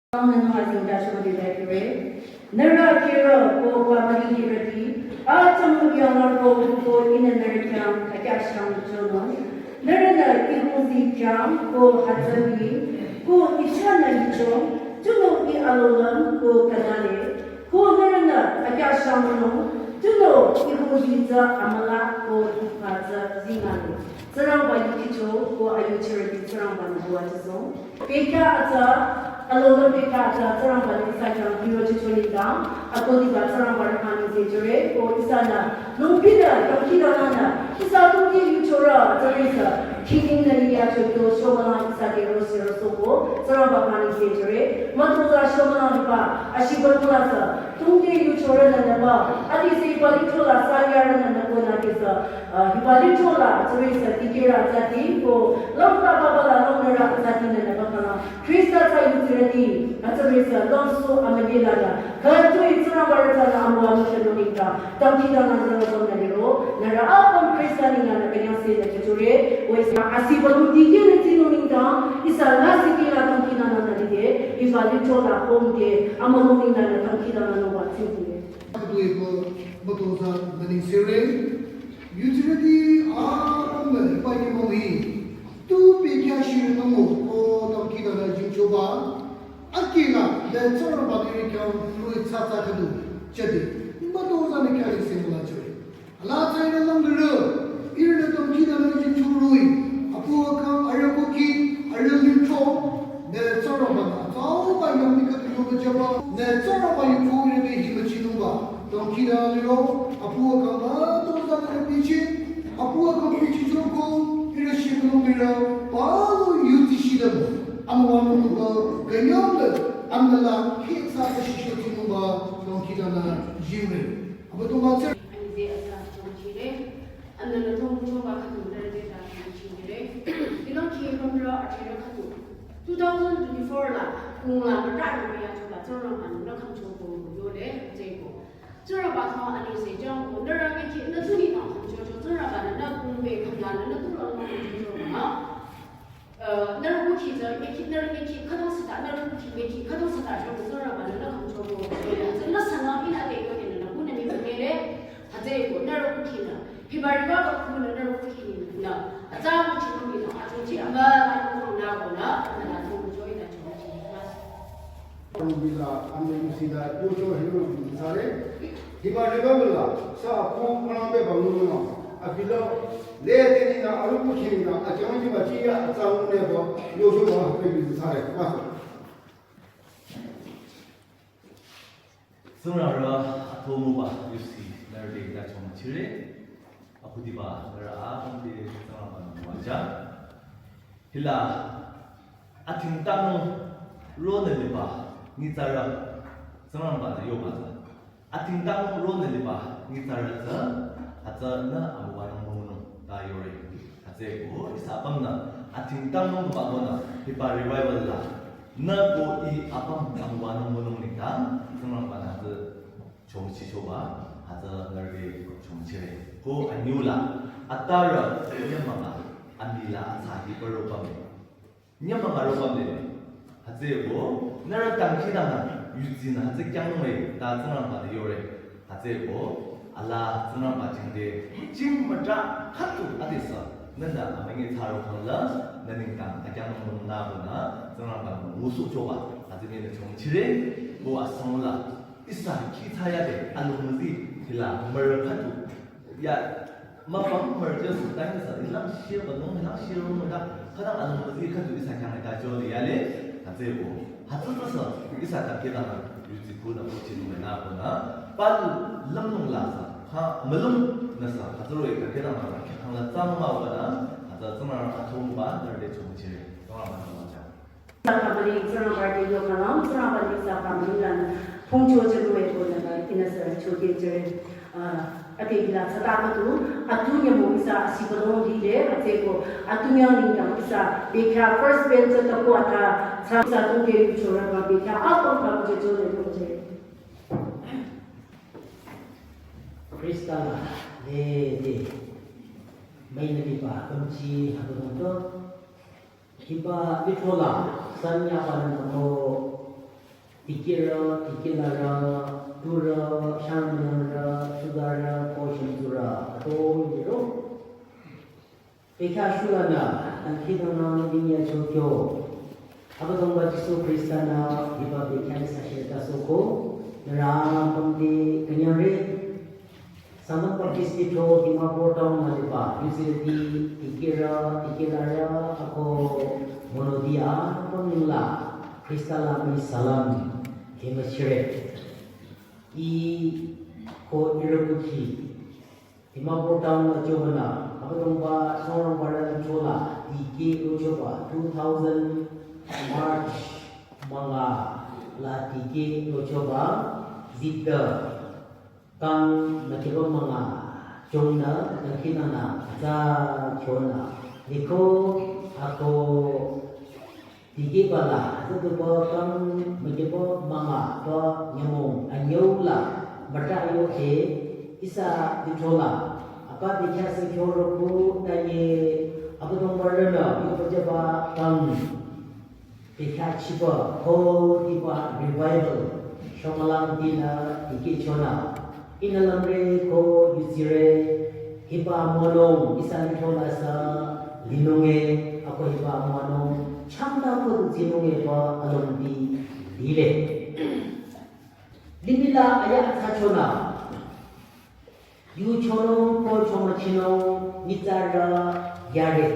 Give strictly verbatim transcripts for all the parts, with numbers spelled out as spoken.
Nang nü nung azingda chomüde daikire. Nührü kira ko kwa mali hirati. Achang mukyang ko ko ina nührü khyang kakya shang chono. Nührünü ihuzi khyang ko hatsali. Ko ichana ichong. Chuno i alolam ko kanale. Ko nührünü kakya shang no. Chuno ihuzi za amala ko ipa za zingale. Tsingrangba yukicho ko ayuchirati Tsingrangba nü buwa jisong. Bekya atsa, alolo bekya atsa, Tsingrangba nü ihsa khyang hiro chichonidang, akodiba Tsingrangba rükhang nengse jüre, ko ihsanü, lungpinü, dangkhidangnangnü, ihsa tungti yuchorü, tsarisa, khiding nü liya chokyo, shomülang ihsa te rose rosoko, Tsingrangba khyang nengse jüre, mütozah shomülang liba, ashiba tulasa, tungti yuchorü nü nüba, adise iba litola, sayarü nü nüko nü kisa, Ah, hiba litola, tsürisa, dikehra, tsati, ko, longka babala, longnüra, tsati, nana, bakala. Krista, tsa, yutsirati, atsürisa, longsu, amalila, la. Katui, tsürabara, tsala, amwa, musha, noningka. Dangkhidangnang, zara, zong, naliro, nührü, apüm, Krista, ningla, nü, kanyang, se, nü, kachure, wesa, asiba, lu, dikehra, tsi, noningka, ihsa, la, sikila, dangkhidangnang, nalide, hiba litola, hongde, ama, noningla, nü, dangkhidangnang, nongwa, tsi, hongde. Katui, ko, mütozah, nü, ningsere, Yutsirüti apümnü hiba nyümong hi tu bekhyah shirü nüngo ko dangkhidangnang jingchoba, akila le Tsingrangba nührü khyang lui tsatsa khüdu chadi, mütozah nü khyang ri sengla chore. Ala tsai nü langnürü, ihrünü dangkhidangnang jingchoroi, apu akang arüh kuki, arüh lingcho, nü Tsingrangba nü, tsauba yangmi khüdu yoba jaba, nü Tsingrangba yu chore nü hi müchinungba, dangkhidangnang liro, apu akang mütozah nü bichi, apu akang bichi choko, ihrü shiknung ihrü, palu yuti shidam, amüwa nungba, ganyamda, amnala, khetsa shisho tinungba, dangkhidangnang jingre. Apu tongba tsir. Ani ze asa chongchire, anna na tong chongba khatu nührü te ta chongchire. Ino ki pamro achire khatu. Two thousand twenty-four la, kung la, mata ri ya choba, Tsingrangba nü kham choko yole, zeko. Tsingrangba khyang ani se jang ko, nührü meki, nü tuni nü kham chocho, Tsingrangba nü, nü kung be kham la, nü, nü tu la, nü kham chocho ma. Uh, nührü kuki tsü, meki, nührü meki, khadang sita, nührü kuki meki, khadang sita, jo, Tsingrangba nü, nü kham chocho, jo, ya, tsü, nü sana, ina te, yo, nü, nü, nü, nü, nü, nü, hütsüko, nührü kuki nü, hiba riba ba ku nü, nührü kuki nü, nü, atsa kuki nü, nü, atsa kuki, ama, ama, nü, nü, nü, nü, nü, nü, nü, nü, nü, nü, Bila ame yusi la yocho hiro sare. Hiba revival la sa pu mrang be ba ngu no. Abilo le teni na aru pu kini na akyang ji ba ji ya sa ngu ne ba yocho ba pe yusi sare. Maso. Tsingrangba atomuba yusi nührü te ta chongchire. Akhudiba nührü apüm te Tsingrangba nü müwajü. Hila athingtanung ronü liba nyitsarü Tsingrangba nü yoba tsü. Athingtanung ronü liba nyitsarü tsü, hütsünü amüwanung müngunung ta yore. Hütsüko ihsa apümnü athingtanung ba konü hiba revival la nü ko ih apüm amüwanung müngunung nengdang Tsingrangba nü hütsü chongchichoba, hütsü nührü te chongchire. Ko anyüla, atarü nyümong la, amila atsa hi paro pame. Nyümong la ro pame. Hütsüko, nührü dangkhidangnang, yudsinü hütsü kyangnung e, ta Tsingrangba nü yore. Hütsüko, ala Tsingrangba jingte, jing mütra khatu adisa, nühnü amünyi tsaro khangla, nü nengdang akyangnung nü konü, Tsingrangba nü ngusohchoba, hütsü mii nü chongchire, ko asangla, ihsa khi thsayade, alongzi, hila, mürü khatu. Ya, mapang mürü jüsü, tanyisa, hilang shirba nung, hilang shirba nung, ta, khadang alongzi khatu ihsa khyang ta jüli yale, hütsüko. Hütsü tsüsü, ihsa ta kidang, yudsi khunü kuchinung nü konü, palu lümnung la sa, ha, mülung nü sa, hütsü roh-i ta kidang, khyang la tsang ma wa nü, hütsü tsang ma atong ba, nührü te chongchire, tsang ma nü wa ja. Saka bali Tsingrangba te yokalam, Tsingrangba te saka mülung la nü, pungcho chirwe ko nü la, ina sa choke chire, ah, ade hila tsata khatu, atu nyümong ihsa asibadong lile, hütsüko, atu nyang nengdang ihsa, bekhyah first bench ta ko ata, sa, ihsa tungte yuchorü ba, bekhyah apüm ba, kuche chole, kuche. Krista la, le, de, mei na liba, kümchi, hütsü nungto, Hiba litola, sanyaba nü namo, Dikehrü, dikehlarü, turü, shangmülangrü, sudarü, ko shümtsurü, ato yero. Bekhyah shulünü, dangkhidangnang ningya chokyo. Abüdongba Jisu Khrista-nü hiba bekhyah sasheta soko, nührü pümdi künyangre. Sangtam Baptist Lithro Dimapur town nü liba, yuzirüti, dikehrü, dikehlarü, ako monoti apüm nengla, Khrista lanü salam, kemüsire. Ih ko ihrü kukhi, Dimapur town nü chobanü, Abüdongba Tsingrangbarü lithro la, dikeh rochoba, two thousand March münga la dikeh rochoba, zikda, kang mükeba münga, chongnü, dangkhidangnang, atsa chonü, liko, ako, dikehba la, atsa tuba kang mükeba münga, ba nyümong, anyüu la, müta yo he, ihsa lithro la, apa bekhyah sü kyo roko, tanye, Abüdongbarünü, yopajaba kang, bekhyah chiba, ko diba revival, shomülang dinü, dikeh chonü. Ihnü lümre ko yuzire, hiba amüwanung, ihsa lithro la sü, linunge, ako hiba amüwanung, changta ko du zinunge ba alongdi, lile. Limih la aya atsa chonü. Yu chonung ko chomüchinung nyitsarü yare.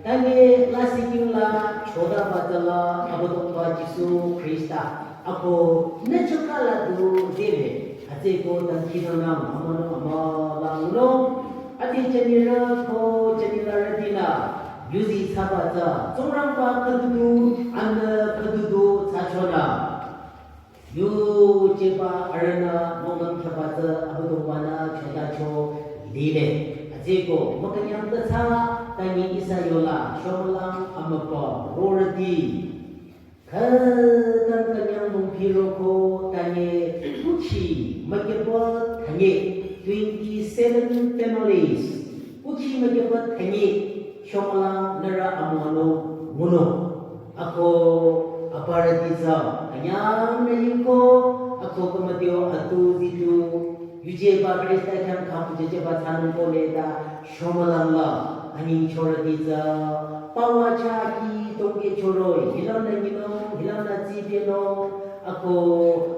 Tanye lasih king la chodabatsü la Abüdongba Jisu Khrista. Ako nü choka la du zele. Atse ko dangkhidangnang amüwanung amüla ngunung. Ati jünirü ko jünilarütinü. Yuzi thsabatsü. Tsingrangba khüdudu, anü khüdudu thsachonü. Yujeba arühnü nongnang thsabatsü Abüdongbanü chotacho lile. Atsüko mükünyang tsa tanye ihsa yola shomülang amübü rorüti. Khütang künyang mungpiroko tanye kukhi mükeba thanye twenty-seven families. Kukhi mükeba thanye shomülang nührü amüwanung ngunung. Ako aparüti tsü künyang nü yingko, ako kümüteo atu zitu, yujeba Khrista khyang khüpu jejeba thsanung ko leda, shomülang la, anyingchorüti tsü, pawa chaki tongke choroi, hilang nü nyinung, hilang nü tsipenung, ako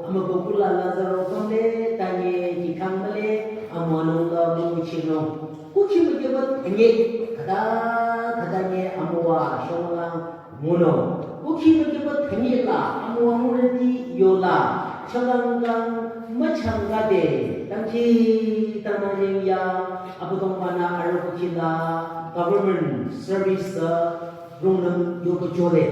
amübü kula Lazaro kümle, tanye kikhang mühle, amüwanung la mümuchinung. Kukhi mükeba thanye, khüta, khüta nye amüwa, shomülang, ngunung. Kukhi mükeba thanye la, amüwa ngurüti yola, changkang, müchangkade, dangkhidangnang yengya, Abüdongbanü arüh kukhi la, government service, uh, rungnüm yoba jole.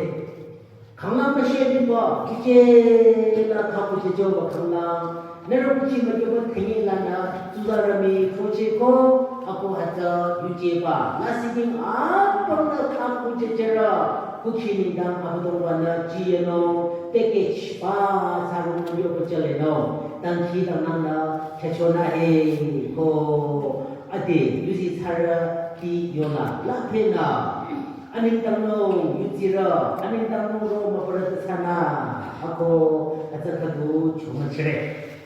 Khanglang müshe liba, kikeh la khüpu jechoba khanglang, nührü kukhi mükeba thanye lanü, tsuzarümi, proche ko, ako hütsü, yujeba, lasih king apüm la khüpu jecherü, kukhi nengdang Abüdongbanü jiyenung, package ba, thsarung yoba jalenung, dangkhidangnang la, khyachonü he, ko, ade, yuzi thsarüti yola, la phenü. Anengdang nung, yuzirü, anengdang nung ro mübürü tsü thsanü, ako, atsa khüdu chomüchire.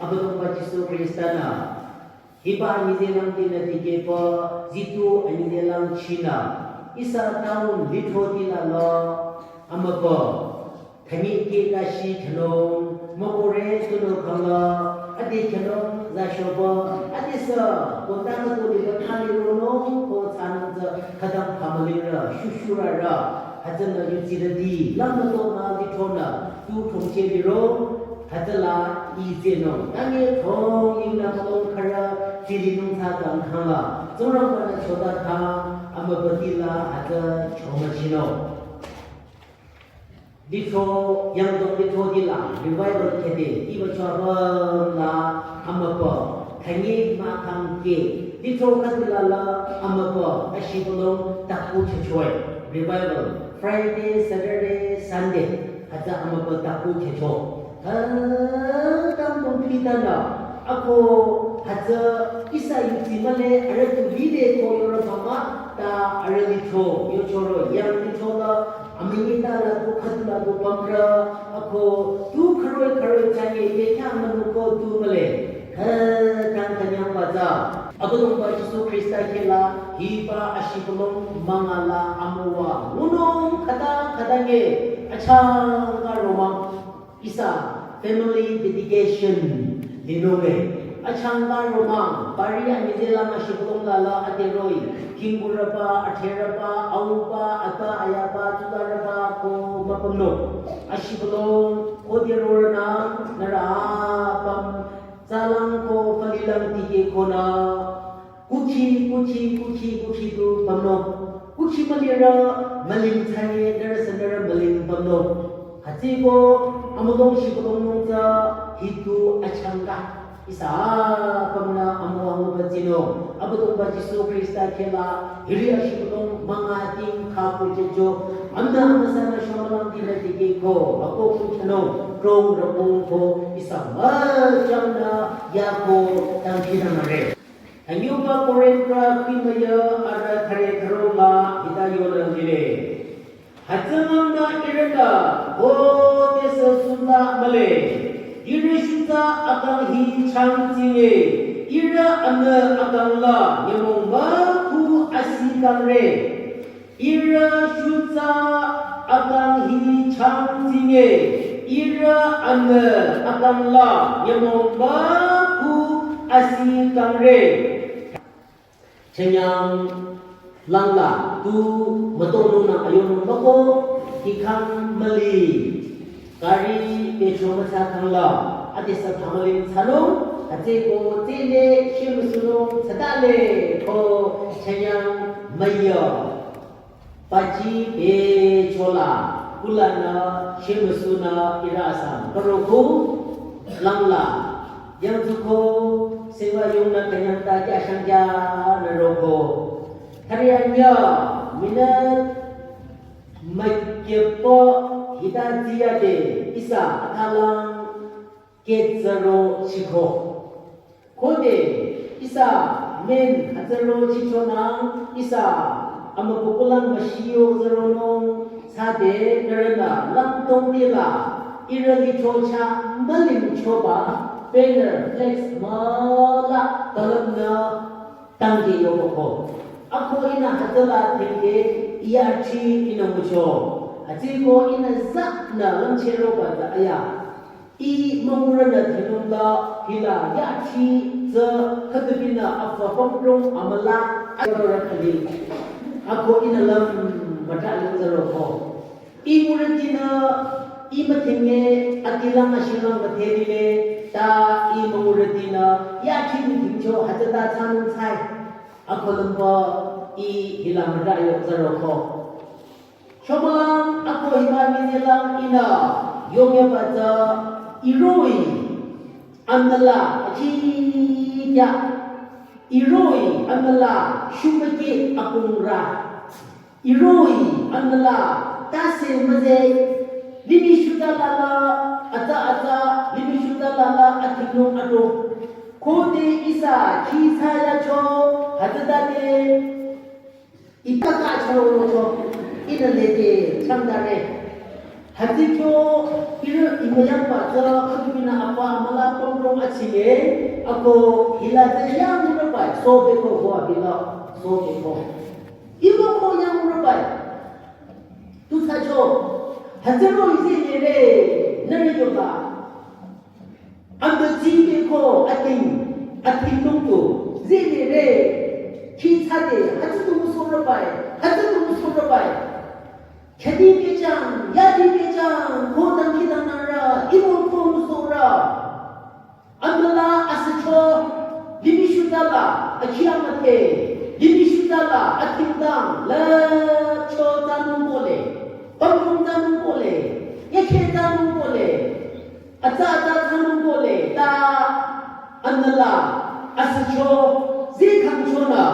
Abüdongba Jisu Khrista-nü, hiba anyizelang tinü dikehba, zitu anyizelang chinü, ihsa town lithroti la la, amübü, thanye keh tashi khyünung, mübürü tunüo khangla, ade khyünung zashoba, adesü, konta khüdu liba thali ronung, ko thsanung tsü, khütang family rü, shushurü rü, hütsünü yuzirüti, lamütonü, lithronü, tu thongche liro, hütsüla, izenung, tanye thong, ingnü mülung khürü, zilinung thsa kang khangla, Tsingrangbanü chota kang, amübüti la, hütsü, chomüchinung. Lithro, yangdong lithroti la, revival khede, iba chwaba la, amübü, thanye mükang keh, lithro khüdu la la, amübü, ashibülung, taku chachoi, revival, Friday, Saturday, Sunday, hütsü amübü taku chacho. Khütang mungphi tanü, ako, hütsü, ihsa yuzi mühle, arüh tu lide ko yoro mama, ta arüh lithro, yochoro, yang lithro la, amünyi ta la ko khüdu la ko pamrü, ako, tu khüroi khüroi Sake te kya manu ko tu male. He, tang tanyang baza. Abüdongba Jisu Krista kela, hiba ashibülung mangala amüwa. Ngunung khata khata nge, achang ka romang. Ihsa family dedication linunge. Achangka romang, pari anyi zela mashibülung lala aderoi. Kinguraba, atheraba, auba, ata ayaba, tularaba, ko mapamno. Ashibülung, ko derorana, nara pam, zalang ko, palilang tike kona. Kuki, kuki, kuki, kuki tu pamno. Kuki malira, maling tanye, nara sanara maling pamno. Hütsüko, amülung shibülung nungza, hitu achangka. Ihsa pamna amüwa ngubatsino. Abüdongba Jisu Krista kela, hiri ashibülung manga ting kapu jejo. Amna amüsana shomalang dina dikiko. Ako kuchano, krong rapung ko, ihsa machangna, yako, tangkina mare. Anyuba Korinth khimaya ara thare tharunga hita yonang lile. Hütsüngang na irüta, ho tesa sunda male. Irü shuta akang hi chang tsinge. Irü anü akang la, nyamong ma ku asi kangre. Irü shuta akang hi chang tsinge, irü anü akang la nyamong ba ku asi kangre. Chenyang langla tu mütongnungnü ayonung bako, hikang mali. Gari petrol mütsa kangla, adisa phamalin tsanung, atseko tsele shemüsunung tsatale ko chenyang maya. Pachi pechola, kulanü shemüsunü irü asang, paroku langla, yangzuko, sewa yongnü kanyang ta kya shangkya nü roko. Tharianya, minute Mükyepo hita ziyade ihsa athalang ketsaro chiko. Khode ihsa men hatsaro chichonang ihsa amükukulang mashiyo zaronung sade nührünü langtong dila irü lichocha maling choba banner flex mala kalamnü tangke yoko. Ako ihnü hütsüla thengke yachi ihnü ngucho. Atsiko ihnü zanü langchero ba za aya. I mangurünü thenungda hila yachi tsü khüdubinü afü pamprong amüla ayabara khali. Ako ihnü lang mata lang zaro ko. I mürütinü, i müthenge, atilang ashilang mütherile, ta i mürütinü, ya khiding khingcho hütsüta tsanung tsai. Akolümba i hilamada yok zaroko. Shomalang ako hima minelang ihnü, yongya baza, iroi, amnala, achi ya, iroi, amnala, shumbaki, akungra. Iroi, amnala, tase müze, limih shuta lala, atsa atsa, limih shuta lala, atinung ato. Khode ihsa, khi sa yacho, hütsütade, ipaka charo cho, ihnü lede, chamdare. Hütsükyo, irü imüyangba tsü khüdubinü apa amüla pamprong achile, ako hila tsü yangmürübai, sobeko ho abila, sobeko. Imo ko yangmürübai. Tutsacho, hütsüro izilere, nührü yoba. Amda zibeko ating, ating nungto, zilere, kitsade, hütsütu musorübai, hütsütu musorübai. Khadi pehchang, yadi pehchang, ko dang kidang nara, imo ko musora. Amüla asücho, limih shutala, akhia mate, limih shutala, akhimdang, la cho tanung kole, pangkung tanung kole, yekhe tanung kole, atsa atsa tanung kole, ta amüla asücho, zi khangchona.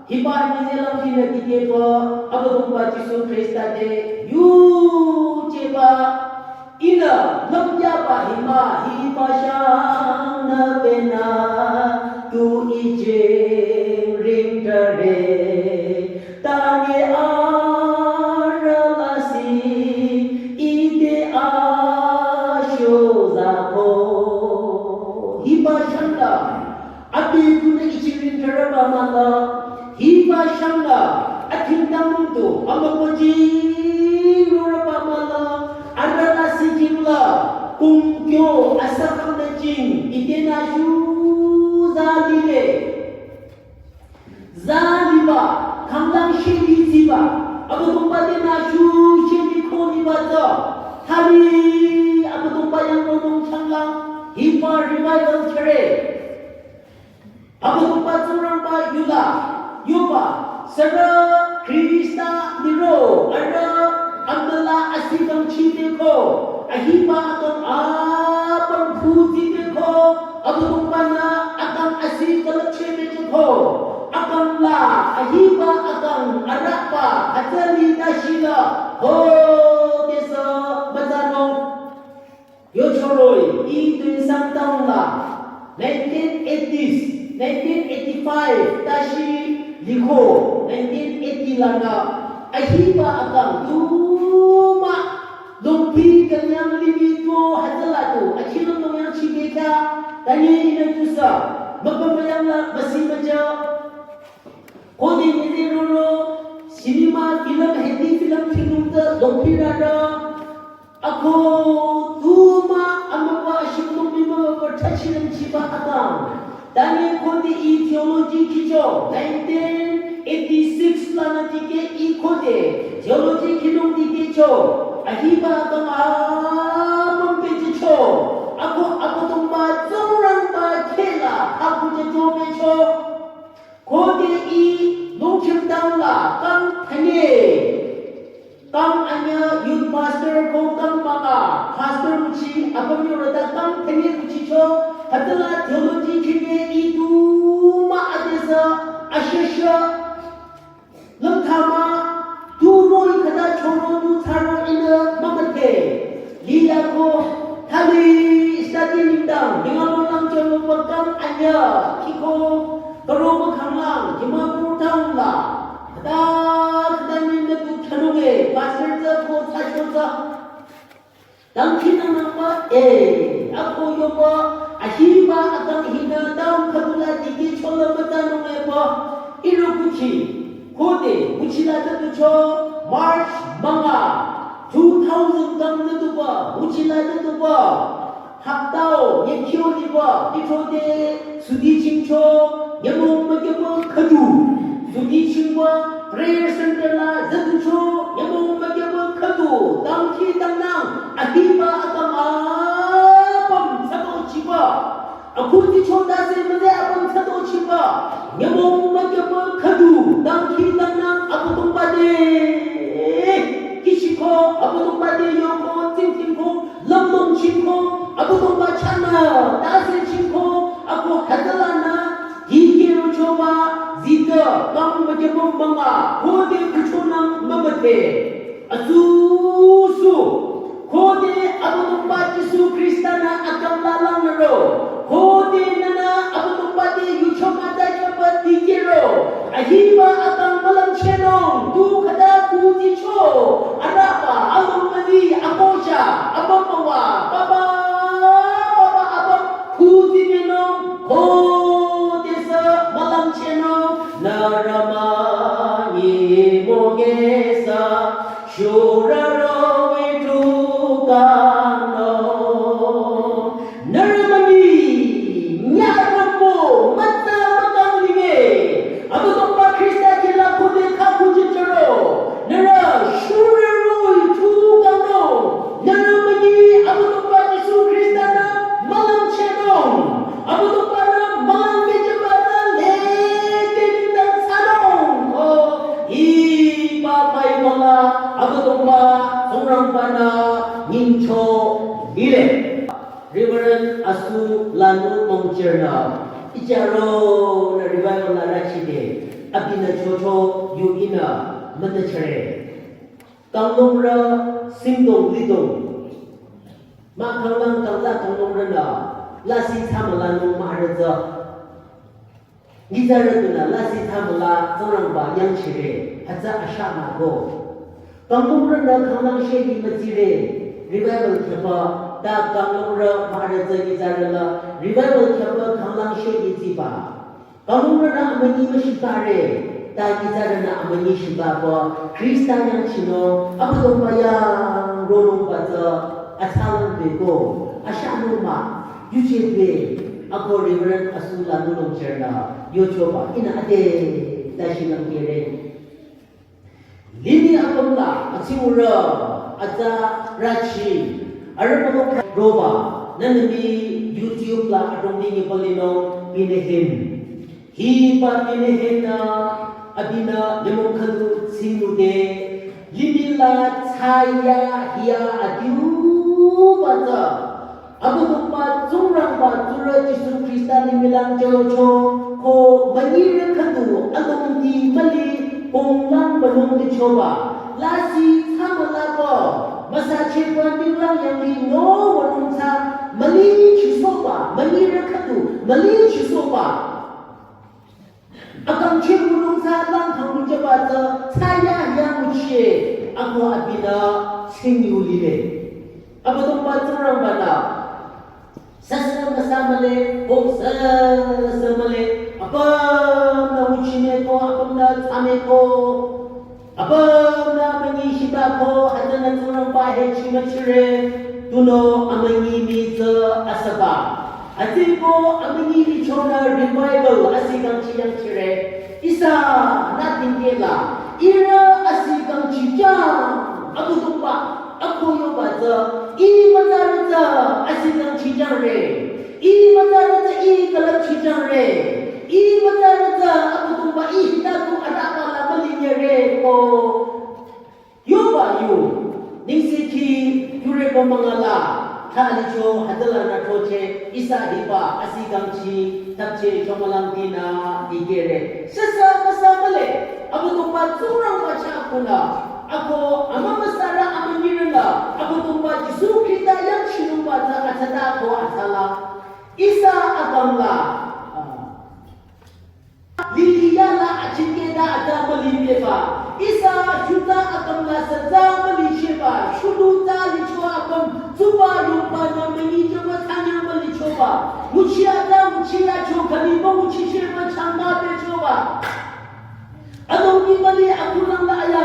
Hiba nyize lamji nü dikehba, Abüdongba Jisu Khrista te, yujeba, ihnü, lümyaba hima, hiba shangnü bena, tu ijeng ringdare, tane aralasi, ite asho, zako. Hiba shangla, abi tunü ichirin taraba mala. Hiba shangla, athim tamung tu, ama koji roraba mala. Arala sijimla, kungkyo, asakang na jing, itena shu zalile. Zaliba, kanglang sheli ziba, Abüdongba tenü shu sheli ko liba tsü. Thali, Abüdongba yang nonung changlang, hiba revival khere. Abüdongba Tsingrangba yula, yoba, sürü Khrista liro, arüh, amdala asi kangchi beko, ahiba akang apang phuti beko, Abüdongba nü akang asi kalakche beko, akang la, ahiba akang araba, atsali nashila, ho, kesa, mazano. Yochoroi, i tun sang taung la, nineteen eighties, nineteen eighty-five, tashi liko, nineteen eighty la na, ahiba akang tuma, longpi kanyang limi to, hütsüla tu, achilong nongyang chibeka, tani ina tusa, makamayang la, masi maja, khode nide roro, cinema, film, Hindi film, film ta, longpi rara, ako tuma amaba shimdong mima ba tachilam chiba akang. Tani khode i theology kicho, nineteen eighty-six la na tike i khode theology kinung tike cho. Ahiba akang amam peche cho. Ako Abüdongba Tsingrangba khela, ako je cho pecho. Khode i longkhim taung la kang thanye. Kang anya youth pastor ko kang maka pastor muchi apam yorata kang thanye muchi cho. Hütsüla theology kine i tuma adesa ashasha. Lengthama turo i khata choro tu tharo ina mamathe. Liyako, thali study nengdang, ningalo lang choro bakang anya, kiko, karo bakang lang, jima purtang la. Khata, khata nengda tu thanunge, pastor za ko sa cho za. Dangkhi nang nang ba, eh, ako yoba, ahiba akang hina, dang khatula dike chola bata nunge ba, iru kuchi, khode, kuchila tatu cho, March manga, two thousand kang tatu ba, kuchila tatu ba, haptao, nyekyo di ba, di chode, sudi chingcho, nyemong makebo khadu, sudi chingwa, prayer center la, zatucho, nyemong makebo khadu, dangkhi dangnang, ahiba akang apam sado chiba. Akhuti chonda se made apam sado chiba. Nyemong makebo khadu, dangkhi dangnang, Abüdongba te. Kishiko, Abüdongba te yoko, tingtingko, lamlong chingko, Abüdongba chana, dase chingko, ako hütsüla na, dikero choba, zita, kang makebo manga, khode kuchonang mamathe. Asusu, khode Abüdongba Jisu Khrista nü akang lalang naro, khode nana Abüdongba te yucho mata choba dikero, ahiba akang malang chenong, tu khata kuzi cho, araba, along mazi, akosha, abang mawa, baba, baba, abang, kuzi menong, khode sa malang chenong, narama ni mogesa, shuraro witu kano. Nührü mami, nyaramo, matsa makang lime. Abüdongba Khrista kila khode kha khuje choro. Nührü shureroi tu kano. Nührü mami, Abüdongba Jisu Khrista nü malang chenong. Abüdongba nü malang kejeba nü lete nengdang sanong. O, iba pai mala, Abüdongba, Tsingrangba nü nyingcho lile. Reverend Asu Lanu Mongchernü, icharo nü revival la rachide, abinü chocho yu inü münü chere. Kanglongrü singdong lidong. Ma kanglang kangla kanglongrünü, lasi tsamüla nung maharüza. Nyitsarü tunü lasih thamüla Tsingrangba yangchire, hütsü asha mah-o. Kangpumrünü khanglang sheli mütsire, revival kheba, Ta kanglungrü mürü tsü nyitsarü la revival khyapü khanglang she nyitsi ba. Kanglungrü nü amünyi müshitare. Ta nyitsarü nü amünyi shitapü Khrista yangchinung Abüdongba yang ronungba tsü atsalang beko. Ashanung mah. Yuje be. Ako Reverend Asu la nunung chernü yochoba. Ihnü ade ta shinung kere. Limih apüm la atsiwurü atsa rachi arüh pümü roba nünümi YouTube la adrong dingi palino Bethlehem. Hiba Bethlehem nü abinü limong khüdu tsingnude limih la tsaya hiya adiuba tsü Abüdongba Tsingrangba tsurü Jisu Khrista limih lang jücho ko münyirü khüdu alongdi müli konglang balong lichoba. Lasih thsamülako müsachehba ninglang yangli no wünung tsü mülichisohba, münyirü khüdu mülichisohba. Akang cheh wünung tsü lang kang wüjüba tsü tsaya ya wüchie ako abinü tsingyu lile. Abüdongba Tsingrangba nü süsü müsa mühle, ko süsü mühle, apümnü wüchimeko, apümnü thsameko. Apümnü münyi shitako hütsünü Tsingrangba he chimüchire, tunüo amünyi mii tsü asüba. Hütsüeko amünyi michonü revival asi kangchi yangchire. Ihsa nü tingkehla, ihrü asi kangchi jang, Abüdongba, ako yoba tsü, ih mütsarü tsü asi kangchi jangre. Ih mütsarü tsü ih külüpchi jangre. Ih mütsarü tsü Abüdongba ih hita tu araba la mülinyere ko. Yoba yu. Ningsi ki yure ko mangala. Thalicho hütsüla nü thoche ihsa hiba asi kangchi thapche chomülang dinü dikehre. Süsü müsa mühle. Abüdongba Tsingrangba chah kunü. Ako amümüsarü amünyirünü Abüdongba Jisu Khrista yangchinungba tsü atsata ko atsala. Ihsa akang la, ah, liliya la achikehta atsa mülimbeba. Ihsa shuta akang la sütsa mülichehba. Shudu tsü licho apüm tsuba yungba nü münyi jüba tsanya mülichoba. Nguchi atsa nguchi acho khüliba nguchichehba changba bechoba. Anung imali akulang la aya,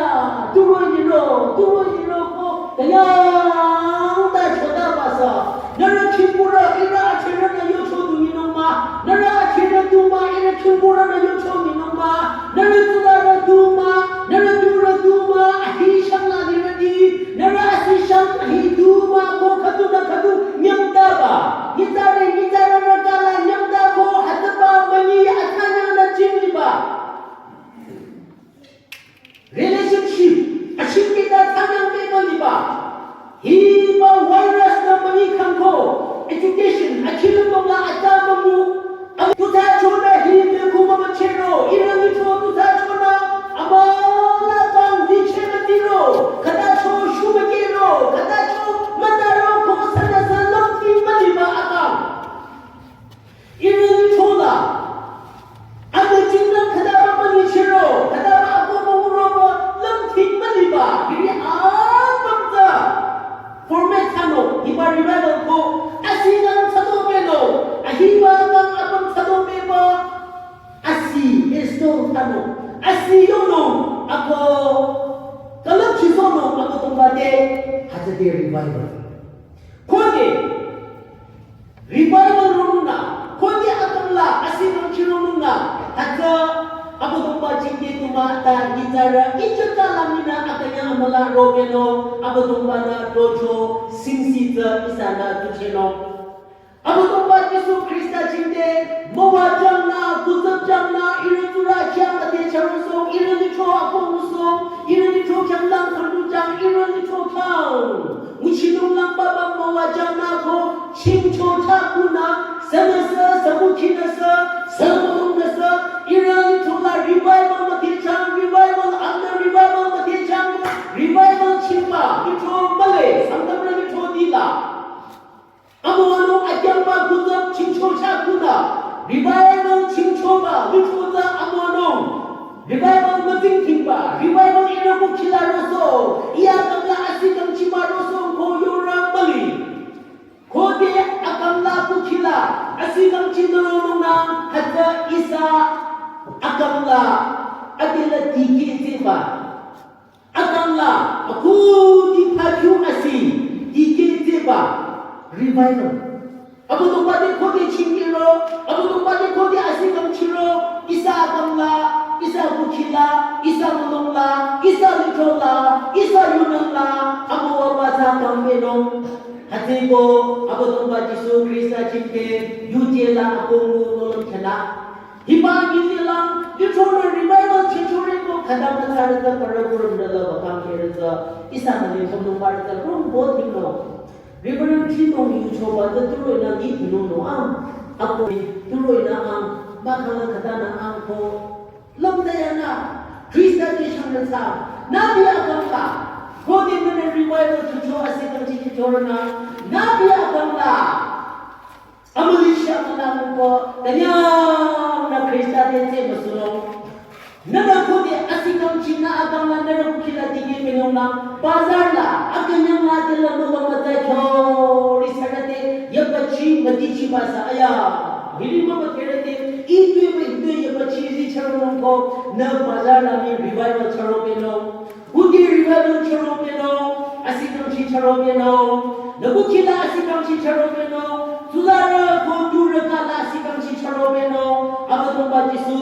turoi niro, turoi niro ko, kayang ta chota basa. Nührü khingkurü, ihrü achehrünü yocho du nyinung mah. Nührü achehrü du mah, ihrü khingkurünü yocho nyinung mah. Nührü tularü du mah, nührü turü du mah, ahi shang la lirüti. Nührü asi shang ahi du mah, ko khüdunü khüdu nyamtaba. Nyitsarü, nyitsarü rüka la nyamta ko, hütsüba münyi atsanyang la chingniba. Relationship, achikehta tsanyang beba liba. Hiba virus nü münyi khangko, education, akhilüm bangla atsa mamu. Am tuta chonü hi be kuma machero, ihrü lithro tuta chonü, amüla bang diche matiro, khüta cho shu makero, khüta cho mütaro ko sünüsü lümti müliba akang. Ihrü lithro la. Ade jingnang khütaba mülichiro, khütaba ako monguro ba lümthing müliba, hiri apüm tsü. Format thsanung, hiba revival ko, asi nang thsado beno, ahiba nang apüm thsado beba, asi install thsanung, asi yonung, ako külüpchisohnung, ako tumbade, hütsüde revival. Khode, revival ronungnü, khode akang la, asi nang chironungnü, hütsü, Abüdongba jingte tuma ta nyitsarü, ichaka la minü akünyang amüla robeno, Abüdongba nü rocho, singsi tsü ihsanü tuchenung. Abüdongba Jisu Khrista jingte, müwa jangnü, kutsüp jangnü, ihrü tsurü khyang ade charosong, ihrü lithro akong usong, ihrü lithro khyang lang khüdu jang, ihrü lithro khyang. Nguchinung lang baba müwa jangnü ko, chingcho thakunü, sünüsü, sümukhinüsü, sümurungnüsü, ihrü lithro la revival müdhechang, revival, amna revival müdhechang, revival chingba, lithro mühle, Sangtamrü lithro dila. Amüwanung akyangba kutsüp chingcho thakunü, revival chingchoba, lithro tsü amüwanung, revival müzingdhingba, revival ihrü mükhi la roso, iya kangla asi kangchima roso ko yorü müli. Asi kangchi nüronung nang hütsü ihsa akang la adela dikehjeba. Akang la akudi phachu asi dikehjeba. Revival. Abüdongba te khode chingkehro, Abüdongba te khode asi kangchiro, ihsa akang la, ihsa kukhi la, ihsa mülung la, ihsa lithro la, ihsa yunung la, amüwa ba tsü kangpehnung. Hütsüeko Abüdongba Jisu Khrista chingke yuje la akongu nohlüm khela. Hiba yuje la lithronü revival chechore ko khüta mütsarü tsü parü kurüm rü la ba kangkehrü tsü ihsa nü lithronü parü tsü rum bo tingno. Reverend Chinong yuchoba tsü turoinü ngi tunung no ang. Ako turoinü ang, ba khala khütanü ang ko. Lümde yanü, Khrista te shangnü tsü, nübi akang la, khode nünü revival chucho asi kangchi chichorünü, nübi akang la, amüli sha münü müko, tanyang nü Khrista te tse müsunung. Nünü khode asi kangchi nü akang la nünü kukhi la dikehpehnung nü, bazar la, akünyang la te la mama mütsa kyo, ri sarü te, yabachi, müdichi ba sa, aya, hiri mama kere te, itwe ba itwe yabachi ri charo nung ko, nü bazar la mii revival charo pehnung. Kudi revival charo pehnung, asi kangchi charo pehnung. Nü kukhi la asi kangchi charo pehnung. Tsularü ko turü kala asi kangchi charo pehnung. Abüdongba Jisu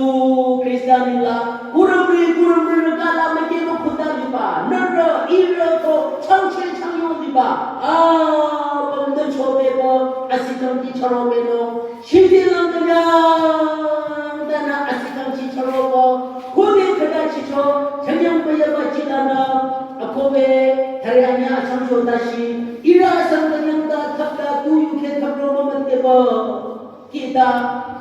Khrista nengla. Kurümri, kurümri rü kala mükeh mükhuta liba. Nührü, ihrü ko changcheh changyong liba. Ah, pamde chobeba, asi kangchi charo pehnung. Shidi lang künyang, tanü asi kangchi charo ko. Khode khüta chicho, changyang ba yabachi lanü. Akobe, thare anya asang cho tashi. Ihrü asang künyang ta thapta tu yukhe thapro mama teba. Kita,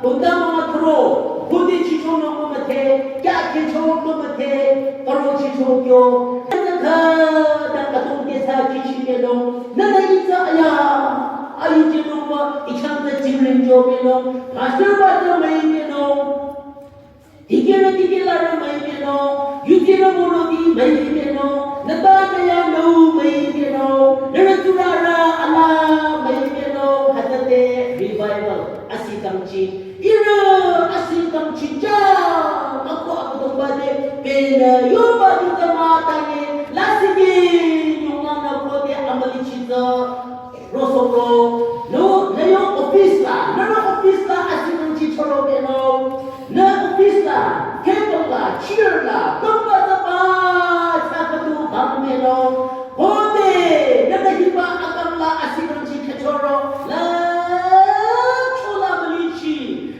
kunda mama thro, khode chicho no mama the, kya kecho mama the, karo chicho kyo. Nünü khüta atong te sa chichi pehnung. Nünü ihsa aya, ayu chinung ba, ichang tsü chingring cho pehnung. Pastor ba tsü müi pehnung. Dikehrü dikehlarü müi pehnung, yutirü monoti müi pehnung, nüta nüya nü müi pehnung, nührü tsurürü ala müi pehnung, hütsüde revival, asi kangchi. Ihrü asi kangchi cha, ako Abüdongba te, pehnü yoba dita mütanye, lasih ke, nyonga nü khode amüli chita. Rosoko, nü, nü yo office la, nü yo office la asi kangchi choro pehnung. Nü office la, table la, chair la, tongba tsaba, tsakatu bang pehnung. Khode, nü nü hiba akang la asi kangchi choro, la, chola mülichi,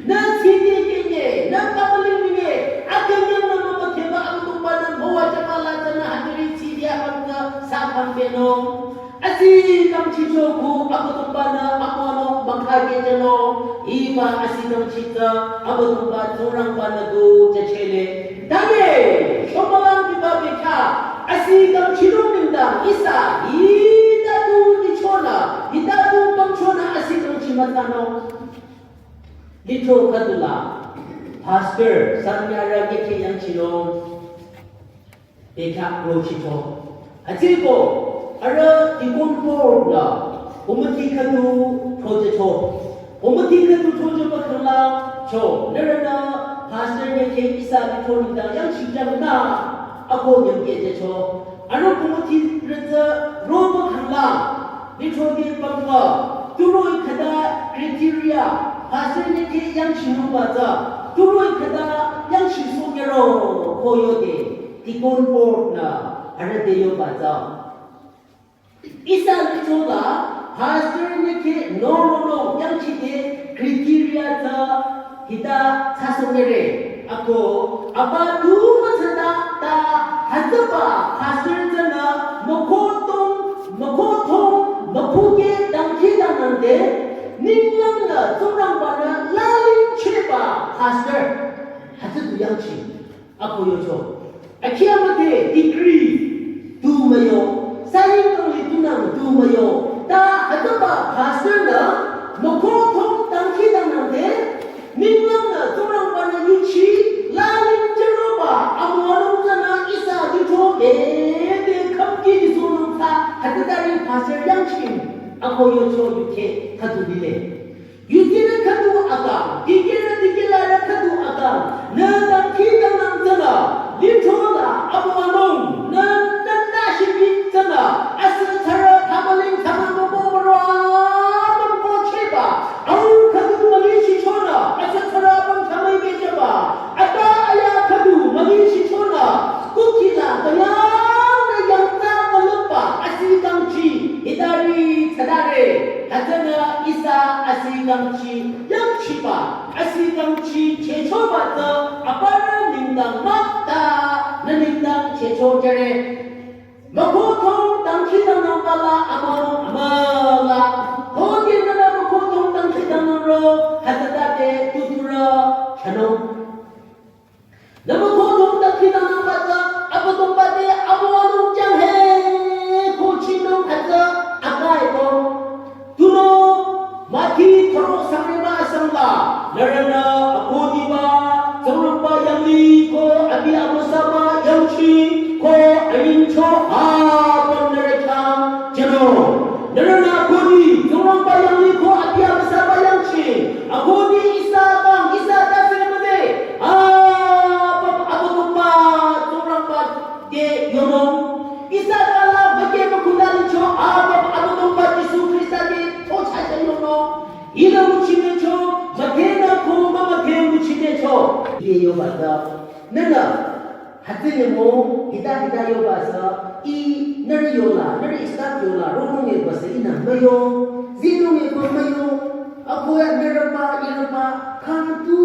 nü tsidi kenye, nü kabali minye, akang yang nü mama keba Abüdongba nü mowa jaba la tsü nü hatiri tsidi akang tsü sa bang pehnung. Asi kangchi cho ku Abüdongba nü amüwanung bangkha kejünung, hiba asi kangchi tsü Abüdongba Tsingrangba nü du jüchele. Tade, shomülang biba bekha, asi kangchi nung nengdang ihsa, hita du nichonü, hita du bangchonü asi kangchi mütsanung. Lithro khüdula, pastor, sanyarü keke yangchinung. Bekhyah rochicho. Hütsüko, arüh deacon board la, committee khüdu throjecho. Committee khüdu throje ba khangla, cho, nührünü, pastor ne ke ihsa deacon da yangchikyang nü, ako yangkejecho. Arüh committee rütsü roba khangla, lithro de pangwa, turoi khüta criteria, pastor ne ke yangchinungba tsü, turoi khüta yangchisohnyüro, ko yode. Deacon board nü arüh te yoba tsü. Ihsa lithro la pastor ne ke no no no yangchide criteria tsü hita thsasohnyüre. Ako, aba tu mütsata ta hütsüba pastor tsünü mükhotong, mükhotong, mükhuke dangkhidangnangde, ninglang nü Tsingrangba nü lalingcheba pastor. Hütsü du yangchi. Ako yocho. Akhi amüdhe degree tu müyo. Saying tongli tunang tu müyo. Ta hütsüba pastor nü mükhotong dangkhidangnangde, ninglang nü Tsingrangba nü yuchi, lalingchehroba amüwanung tsünü ihsa lithro bete khümki lisohnung tsü hütsütari pastor yangchi. Ako yocho yukhe khüdu lile. Yutirü khüdu Dikehrü dikehlarü khüdu akang, nü dangkhidangnang tsünü, lithro la amüwanung, nü nanda shibit tsünü, asü tsara thamaling thama moko moro, moko cheba, au khüdu mali shichonü, asü tsara bang thamai bejaba, ata aya khüdu mali shichonü, kukila kanyang na yangta kalüpba, asi kangchi, hitari tsadare, hütsünü ihsa asi kangchi, yangchiba, asi kangchi chechoba tsü aparü nengdang mah ta, nü nengdang checho jüre. Mükhuthong dangkhidangnangba la amüwanung amüla. Khode nünü mükhuthong dangkhidangnangro, hütsütade tuturü chanung. Nü mükhuthong dangkhidangnangba tsü, Abüdongba te amüwanung jang he, ko chinung hütsü akai ko. Tunüo, Mathi thüro sangreba asangla, nührünü akhudiba, Tsingrangba yanglih ko abi amüsaba yangchi, ko ayingcho apüm nührü khyang jünung. Nührünü akhudi, Tsingrangba yanglih ko abi amüsaba yangchi, akhudi ihsa kang, ihsa tase müde, apüm Abüdongba, Tsingrangba te yonung. Ihsa kala müke mükhula licho, apüm Abüdongba Jisu Khrista te tocha te yonung. Ihnü nguchinecho, müdhenü ko mümüdhe nguchinecho. Iye yoba tsü, nünü, hütsü nyemo, hita hita yoba sü, ih, nührü yola, nührü ihsa yola, ronung yeba sü ihnü müyo, zinung yeba müyo, akoya nührüba, ihrüba, khang tu,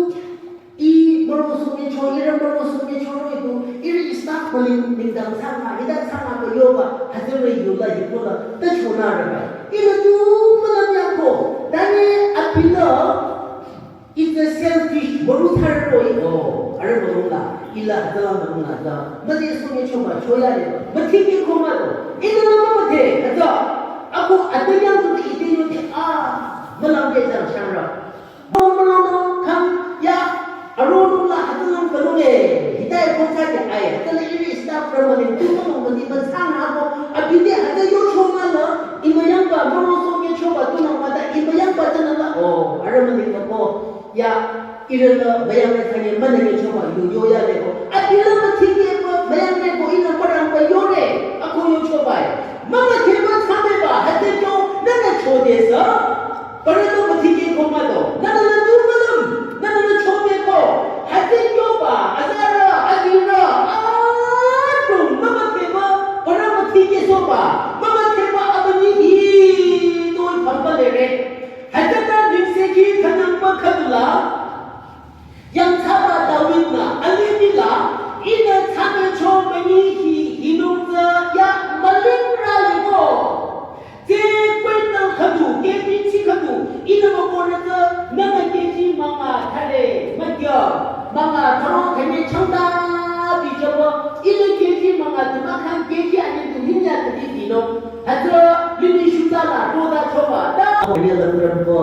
ih, mürosohnyecho, ihrü mürosohnyecho roh-i tu, ihrü ihsa müling nengdang thsanga, hita thsanga ba yoba, hütsüri yola hikola, ta chonareba. Ihnü tu mülam yako, tane apinü, it's a selfish, müru thar roh-i, oh, arüh mülungla, ila hütsüla mülungla ta, müde sohnyecho ba, choya le, müthike ko müdo, ihnü la mümüdhe, hütsü, ako atünyang tu ite yote, ah, mülam de jang shangra. Mong mong mong kang ya, aronung la hütsülang kalunge, hitai kongsa ke ai, hütsüla iri staff ramaling tu mong mong mati ba thsang ako, abide hütsü yocho mala, imüyangba, mürosohnyechoba tunang mata, imüyangba tsünala, oh, aramaling ako, ya, irala, müyangre thanye, münanyechoba, yu yoya leko, abila müthike ba, müyangre ko, ina parang ba yore, ako yochoba, mama keba thsame ba, hütsü kyo, nana chode sa, Parüto müthike ko müdo, nana la tu mülüm, nana la chode ko, hütsü yoba, azarü, azirü, atung, mümüdheba, parü müthike soba, mümüdheba abüni hi, tu thamba lere. Hütsüta ningseki khanangba khadula, yangthsaba David-nü, alibila, ihnü thsamecho münyi hi, hinungtsü ya mülingra leko. Tsü kwendang khüdu, K G tsi khüdu, ihnü mükohnütsü, nünü K G münga thare, müdya, münga tharo thanye changda, bijaba, ihnü K G münga tu mükhan K G anye tu hinya tu di dino. Hütsü, yuni shuta la, roda choba, ta. Anye la kurang ko,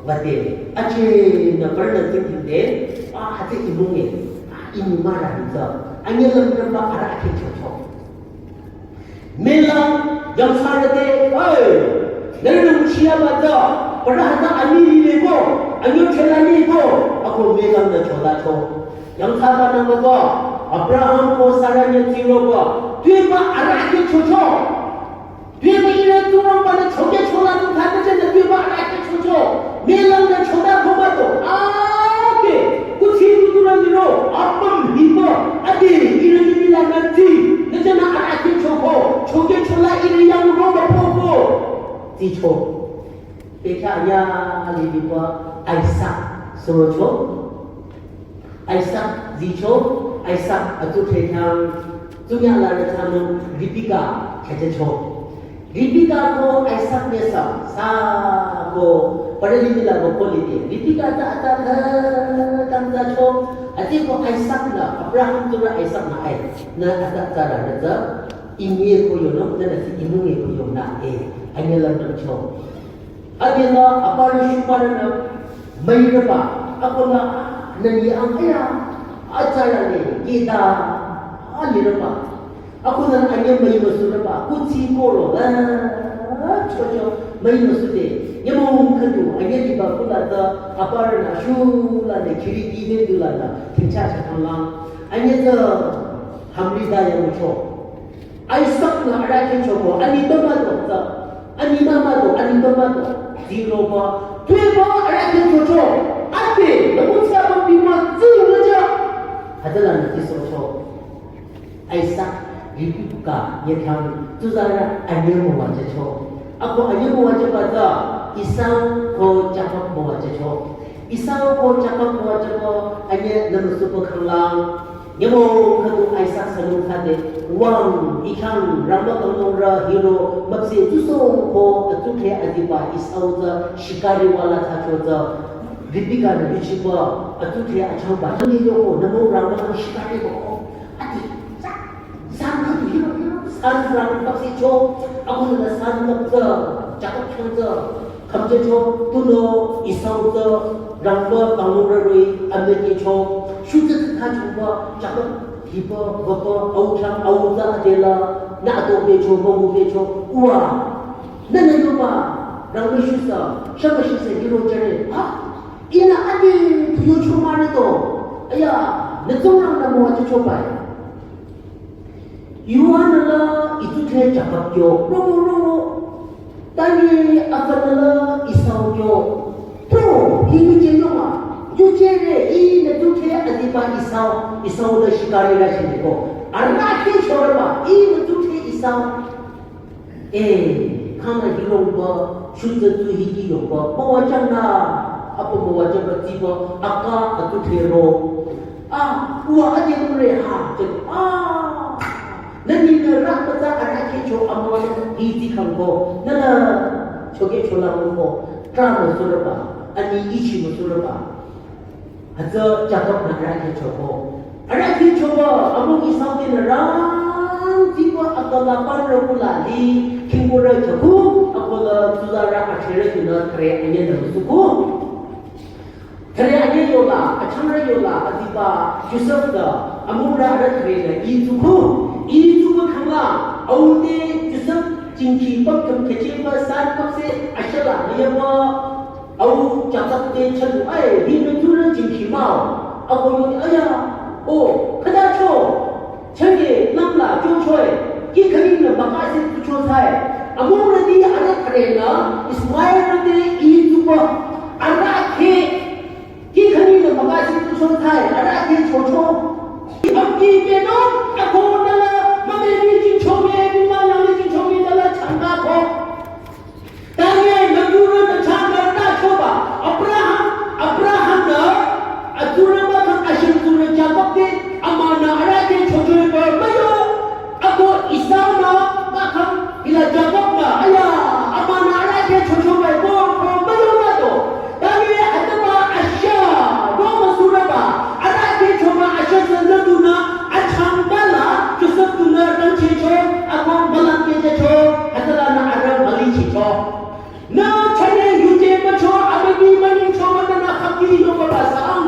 wate, ache na parna tsi tinde, ah, hütsü imunge, ah, imi mara hütsü, anye la kurang ba ara ake chocho. Melang, yangthsarü te, ai, nührünü nguchiyaba tsü, parü hütsü ani lile ko, anyo chela ni ko, ako melang nü chola cho. Yangthsabanü müko, Abraham ko Sara nyi tsiro ko, tuiba ara ake chocho. Tuiba ire Tsingrangba nü choke chola tu thata chena tuiba ara ake chocho. Melang nü chola ko ba to, ake, kuchi tu tu nü niro, apüm hiba, ade, ire ni la nü tsi, nü chena ara ake choko, choke chola ire yang ro ba poko. Tsi cho. Pekha ya libiba Isaac surocho. Isaac zicho, Isaac atu thekang, tunya la rechanu Rebecca khechecho. Rebecca ko Isaac nyesa, sa ko, parali mila ko kolite. Rebecca ta ata kha, tang ta cho, ati ko Isaac la, Abraham tura Isaac na ai, na ata ta ra reza, imye ko yono, na nasi imunge ko yona e, anye la cho. Adela aparü shuparünü müireba, akola nani angaya, atsarale, geda, alireba. Akola anye müi müsureba, kutsi koro, la, Chocho, müi müsüde, nyümong khüdu, anyüh liba kula tsü, aparü nü shula nü khiri dide dula nü, thingcha cha khanglang. Anyüh tsü, hamri da yang cho. Isaac nü arahkheh choko, ani bama do tsü, ani mama do, ani bama do, zero ba, tue ba arahkheh chocho, ate, nü kutsa ba bima, zero na ja. Hütsüla nü tiso cho. Isaac, Rebekah, nyükhang, tsuzarü anyüh müwajücho. Ako anyüh müwajüba tsü, Esau ko Jakob müwajücho. Esau ko Jakob müwajüba, anyüh nümüsuba khanglang. Nyümong khüdu Isaac sünung thsade, wang, ikhang, rangba kangnungrü hiro, müpseh tsusong ko, atsukhe aziba Esau tsü, shikari wala thsacho tsü, Rebekah nü bichiba, atsukhe achangba, nyi yoko, nümong rangba kang shikari ko, ati, sa, san khüdu hiro, hiro, san rang müpseh cho, ako nü san müpseh, Jakob chang tsü, Khümjücho, tunüo Esau tsü rangba kangnungrü roh-i amükecho, shutsü tsü thsachungba, Jakob hiba, baba, au chang, au tsü adela, nü ato becho, müngu becho, uwa, nü nü yoba, rangba shusa, shaba shusa hiro jüre, ha? Ihnü ade tu yocho mare to, aya, nü Tsingrang nü müwajücho bai. Yu-a nü la itsuthre Jakob kyo, rongo, rongo. Tanye afanü la Esau kyo. To, hi yuje yoma. Yuje re, i nü tsuthre aziba Esau, Esau la shikari la shineko. Arahkheh choreba, i nü tsuthre Esau. Eh, khang la hirongba, shutsü tsu hiki yongba, müwajang na, apo müwajangba tsiba, aka atsuthre ro. Ah, uwa ade mure ha, je, ah. Nü ni nü rangba tsü arahkheh cho amüwa hi zi khangko, nü nü choke chola mungko, tra müsureba, ani ichi müsureba. Hütsü Jakob nü arahkheh choko. Arahkheh choba, amung Esau te nü rang tsiba akala panrü kula li, khingkurü choko, akola tsuzarü achere tunü thre anyüh nü suko. Thre anyüh yola, achangrü yola, aziba, Josef da, amungrü arüh thre nü, i tsuko, i tsuko khangla, au te Josef, jingki, bakam, kecheba, san, bakse, ashala, müyaba, au, Jakob te, chanu, ai, hi nü turü jingki mao, ako yo, aya, o, khüta cho, Chage namla chochoe, ki khani nü bakase tsucho thsae. Amungrüti arüh thre nü, Ismaelrü te i tsuba, arahkheh, ki khani nü bakase tsucho thsae, arahkheh chocho. Bapti keno, ako nala, mame ni jingchoge, ni ma nang ni jingchoge, nala changka ko. Tanye nü tsurü nü changka ta choba. Abraham, Abraham nü, atsurü ba kang ashem tsurü Jakob te, ama nü arahkheh chochoe ba müyo. Ako Esau nü, ba kang ila Jakob nü, aya, ama nü arahkheh chochoe ba ko, ko müyo ba to. Tanye ataba asha, ro müsurü ba, arahkheh choba asha sünü tunü, achangka la, Josef tunü rangchehcho, ako mülang kehcho, atala nü arüh mülichicho. Nü chane yuje mücho, amübi münyingcho, münü nü khapti yoba basang,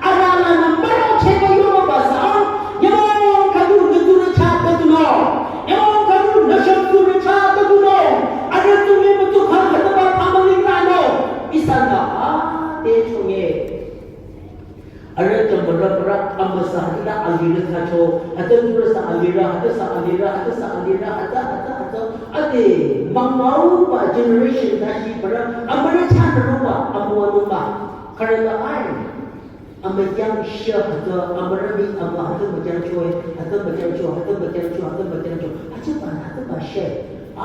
arüh la nü müro cheba yoba basang, nyümong khüdu nü tsurü cha ta tunüo, nyümong khüdu nü shem tsurü cha ta tunüo, arüh tsurü mütsu khang khütaba pamaling rano, ihsa nü a te chonge. Arüh jümürü pürü amüsa hütsüta alirü thsacho, hütsü tsurü sü alirü, hütsü sü alirü, hütsü sü alirü, hütsü, hütsü, hütsü, ade, mangmauba generation tashi pürü, amürü chanrüba, amüwanungba. Khürüla ai. Amükyang shia hütsü, amürü mi amü hütsü mükyang choe, hütsü mükyang cho, hütsü mükyang cho, hütsü mükyang cho. Hütsüba, hütsüba shia.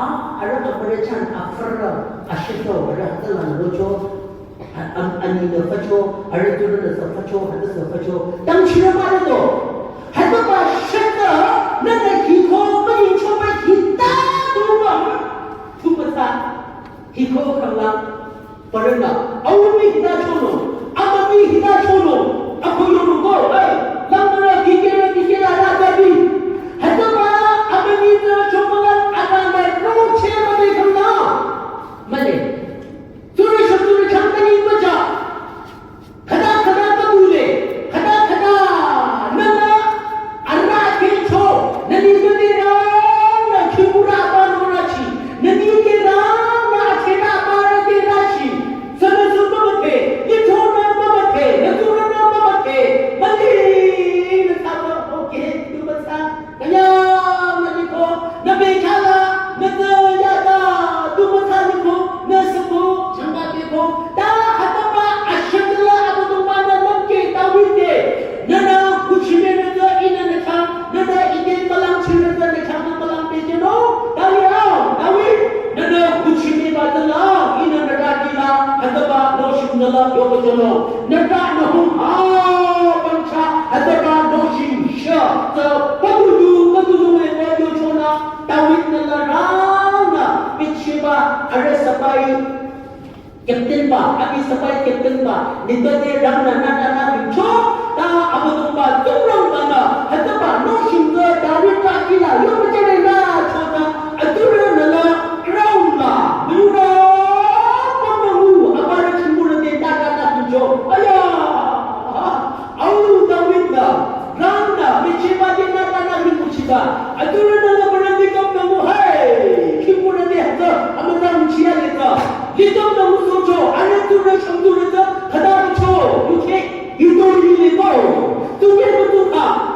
A, arüh amürü chan afürü, ashito, arüh hütsüla nürocho. A-, am-, ani nü facho, arüh tsurü nü sü facho, hütsü sü facho. Dangchirü mah do. Hütsüba shita, nü nü hiko, münyingcho ba hita, tuba. Tuba sa. Hiko khangla. Parena. Au mi hita chono. Ama mi hita chono. Ako yono go. Hey. Langmara dikera dikera la gabi. Hütsüba, ama mi nü choba la, ama nü ro chema de khangla. Mane. Tsurü sha tsurü chang ta ni müja. Khüta khüta ta bule. Khüta khüta. Nü nü arahkheh cho. Nü ni nü ni rang nü khimura ba no rachi. Nü ni ke rang Nüla yoba jüno, nüta nühung ha pangcha, hütaba nohshing sha, tsü, patudu, patudu me pa yochonü, David nüla rangnü, Bathsheba, arüh sipai, captain ba, abi sipai captain ba, nitade rangnü, nüta nü hingcho, ta Abüdongba, Tsingrangba nü, hütaba nohshing tsü, David ta kila, yoba jüre nü, chonü, atsurü nüla, crown la, müyurü, pamüngu, abürü chingburü te nüta nü hingcho. Aya! Au David nü, rangnü, Bathsheba te nüta nü hingcho chiba. Atsurü nüla bürü te kap nü mu, hey! Chingburü te hütsü, amüta mu chia le tsü. Li kap nü mu socho, arüh tsurü shang tsurü tsü, khüta cho, yuche, yuto yile to. Tuke mu tuka.